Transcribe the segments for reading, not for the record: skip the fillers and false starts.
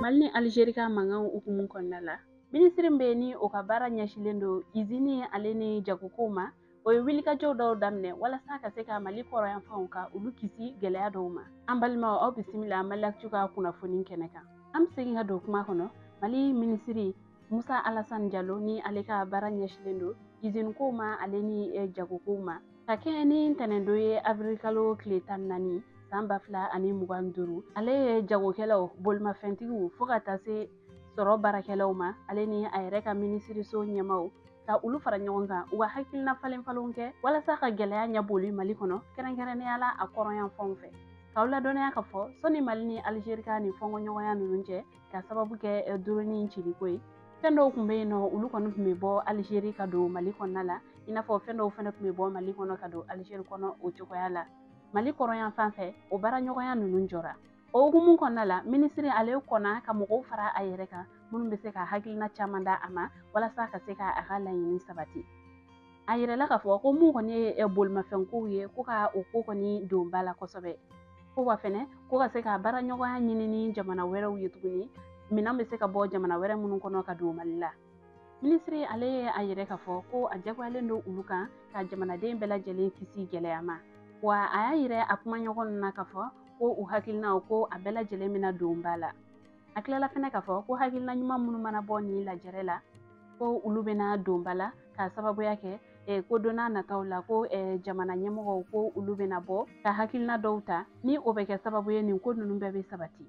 Mali ni Alizeri ka mankanw hukumu kɔnɔna la, minisiri min bɛ yen ni o ka baara ɲɛsinnen don izini ale ni jagokow ma, o ye wulikajɔ dɔw daminɛ walasa ka se ka Mali kɔrɔyanfanw ka olu kisi gɛlɛya dɔw ma. An balimaw, aw bisimila Maliactu ka kunnafoni kɛnɛ kan. An bɛ segin ka don kuma kɔnɔ. Mali minisiri Musa Alasani Jalo ni ale ka baara ɲɛsinnen don izinikow ma ale ni jagokow ma, ka kɛɲɛ ni ntɛnɛndon ye avril kalo tile 14 san 2025, ale ye jagokɛlaw, bolimafɛntigiw, fo ka taa se sɔrɔ baarakɛlaw ma, ale ni a yɛrɛ ka minisiriso ɲɛmaw, ka olu fara ɲɔgɔn kan, u ka hakilina falen falenw kɛ walasa ka gɛlɛya ɲɛboli Mali kɔnɔ, kɛrɛnkɛrɛnnenya la a kɔrɔnyanfanw fɛ. K'aw ladɔnniya k'a fɔ sɔnni Mali ni Alizeri ka nin fɔnkɔɲɔgɔnya ninnu cɛ, ka sababu kɛ drone ciliko ye, fɛn dɔw tun bɛ yen nɔ, olu kɔni tun bɛ bɔ Alizeri ka don Mali kɔnɔna la, i n'a fɔ fɛn dɔw fana tun bɛ bɔ Mali kɔnɔ ka don Alizeri kɔnɔ. O cogoya la, Mali kɔrɔnyanfan fɛ, o baaraɲɔgɔnya ninnu jɔra. O hukumu kɔnɔna la, minisiri ale kɔnna ka mɔgɔw fara a yɛrɛ kan minnu bɛ se ka hakilina caman da a ma walasa ka se ka a ka laɲini sabati. A yirala k'a fɔ ko mun kɔni ye bolimafɛnkow ye, ko ka o ko kɔni don ba la kosɛbɛ, ko wa fɛnɛ ko ka se ka baaraɲɔgɔnya ɲini ni jamana wɛrɛw ye tuguni, minɛn bɛ se ka bɔ jamana wɛrɛ minnu kɔnɔ ka don Mali la. Minisiri ale ye a yɛrɛ k'a fɔ ko a jagoyalen don olu kan ka jamanaden bɛɛ lajɛlen kisi gɛlɛya ma. Wa a y'a yira a kumaɲɔgɔn ninnu na k'a fɔ ko u hakilinaw, ko a bɛɛ lajɛlen bɛna don ba la. A tilala fɛnɛ k'a fɔ ko hakilina ɲuman minnu mana bɔ nin lajɛrɛ la, ko olu bɛna don ba la, k'a sababuya kɛ ko don n'a nataw la, ko jamana ɲɛmɔgɔw, ko olu bɛna bɔ ka hakilina dɔw ta ni o bɛ kɛ sababu ye nin ko ninnu bɛɛ bɛ sabati.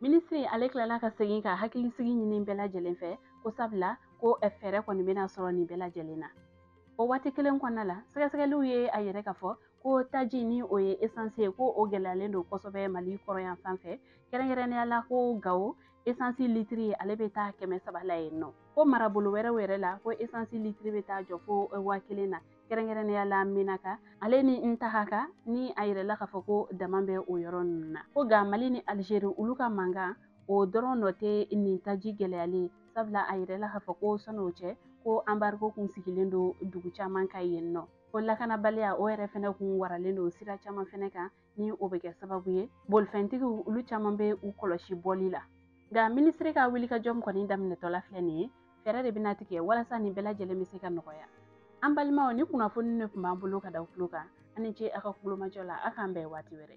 Minisiri ale tilala ka segin ka hakilisigi ɲini bɛɛ lajɛlen fɛ, ko sabula ko fɛɛrɛ kɔni bɛna sɔrɔ nin bɛɛ lajɛlen na. O waati kelen kɔnɔna la, sɛgɛsɛgɛliw ye a yɛrɛ k'a fɔ ko taji, ni o ye esansi ye, ko o gɛlɛyalen don kosɛbɛ Mali kɔrɔyanfan fɛ, kɛrɛnkɛrɛnnenya la ko Gawo, esansi litiri ale bɛ taa 300 la yen nɔ. Ko marabolo wɛrɛw yɛrɛ la, ko esansi litiri bɛ taa jɔ fo 1000 na, kɛrɛnkɛrɛnnenya la Menaka ale ni Ntahaka, ni a yɛrɛla k'a fɔ ko dama bɛ o yɔrɔ ninnu na. Ko nka Mali ni Alizeri olu ka mankan o dɔrɔn nɔ tɛ nin taji gɛlɛyalen, sabula a yɛrɛla k'a fɔ ko sɔnni o cɛ, ko embargo kun sigilen don dugu caman kan yen nɔ, ko lakanabaliya o yɛrɛ fɛnɛ kun waralen don sira caman fɛnɛ kan, ni o bɛ kɛ sababu ye bolifɛntigiw olu caman bɛ u kɔlɔsi bɔli la. Nka minisiri ka wulikajɔ min kɔni daminɛtɔla filɛ nin ye, fɛɛrɛ de bɛna tigɛ walasa nin bɛɛ lajɛlen bɛ se ka nɔgɔya. An balimaw, ni kunnafoni de tun b'an bolo ka da tulo kan. An ni ce aw ka kulomajɔ la. A k'an bɛn waati wɛrɛ.